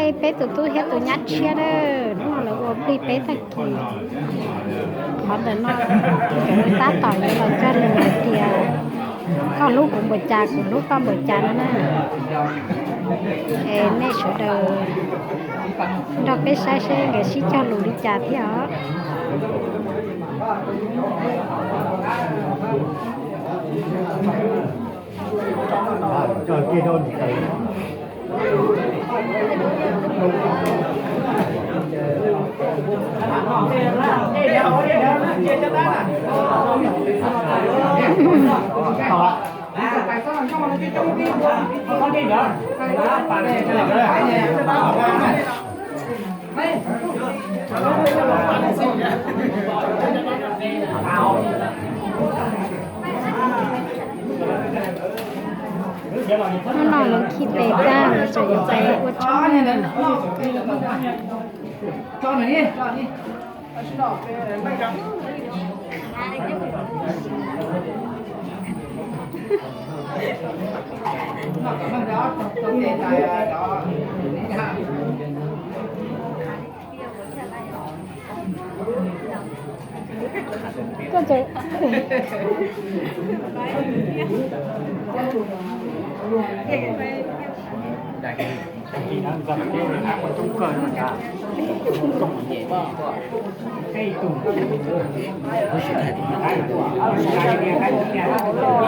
Peb tus tub thiab tus nyab tshiab na, hnub no lawv ua plig peb tag kis. Qhov ntawm no tab tom yuav los cog lus hais tias koj hlub kuv npaum cas kuv hlub koj npaum cas no na. Es nej sawv daws nrog peb saib seb nkawd sib cog lus li cas thiab os. Hnub no lawv khi pes tag, lawv tseem yuav pes ua tshoob na.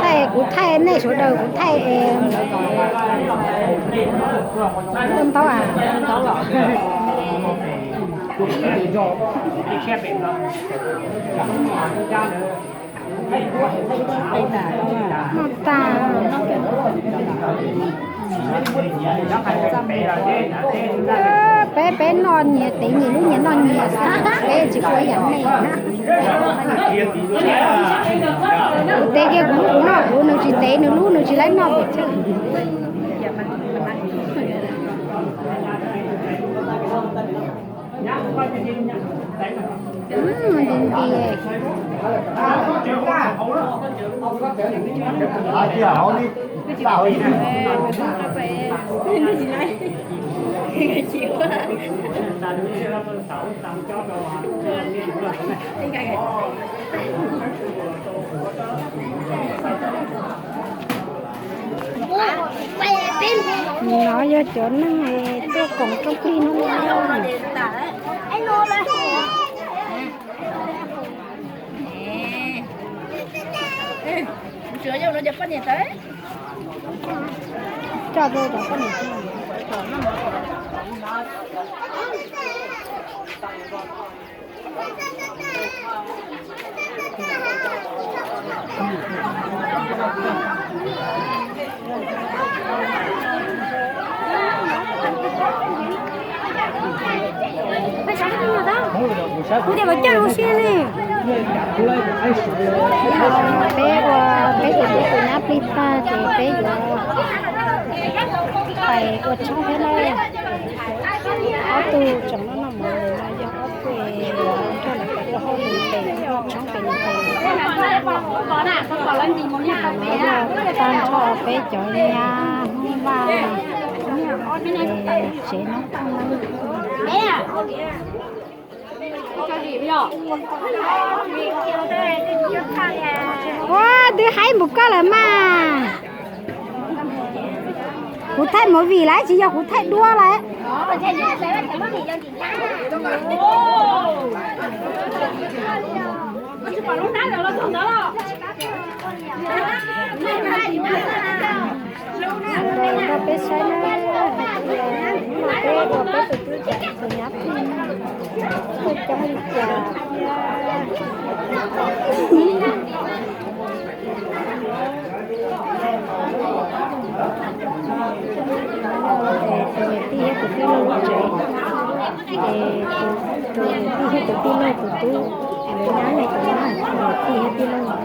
Thaij, kuv thaij nej sawv daws, kuv thaij, ntau ntau a. Noj tas. Peb, peb noj nyias tev nyias lub nyias noj nyias xwb, peb tsis ua yam nej na. Kuv tev kiag kuv lub kuv noj kuv, nws tsis tev nws lub nws tsis laib noj pes tsawg. Nti nti. No yog cov neeg tuaj koom rooj plig hnub no. Coj rau cov poj niam. Kuv tias mas coj lus siab li. Peb ua peb tus tub tus nyab plig tag ces peb yuav pais ua tshoob thiab na. Ob tug tseem noj noj mov no yog ob tug nrog lawv pais ua hauj lwm pem tshoob pem tes. No yog tag nrho peb cov nyab Hmoob Vaj tsev noob thooj na. Ua, twb haib npaum koj lawm mas. Kuv thaij movie lawm, tsis yog kuv thaij duab lawm. Nrog peb saib na, hais tias hnub no peb ua peb tus tub tus nyab plig, tuaj coob li cas thiab. Tus niam tij thiab tus tij laug lub tsev, ces tus niam tij thiab tus tij laug tus tub, lawv nyab ne, tus nyab, tus niam tij thiab tij laug.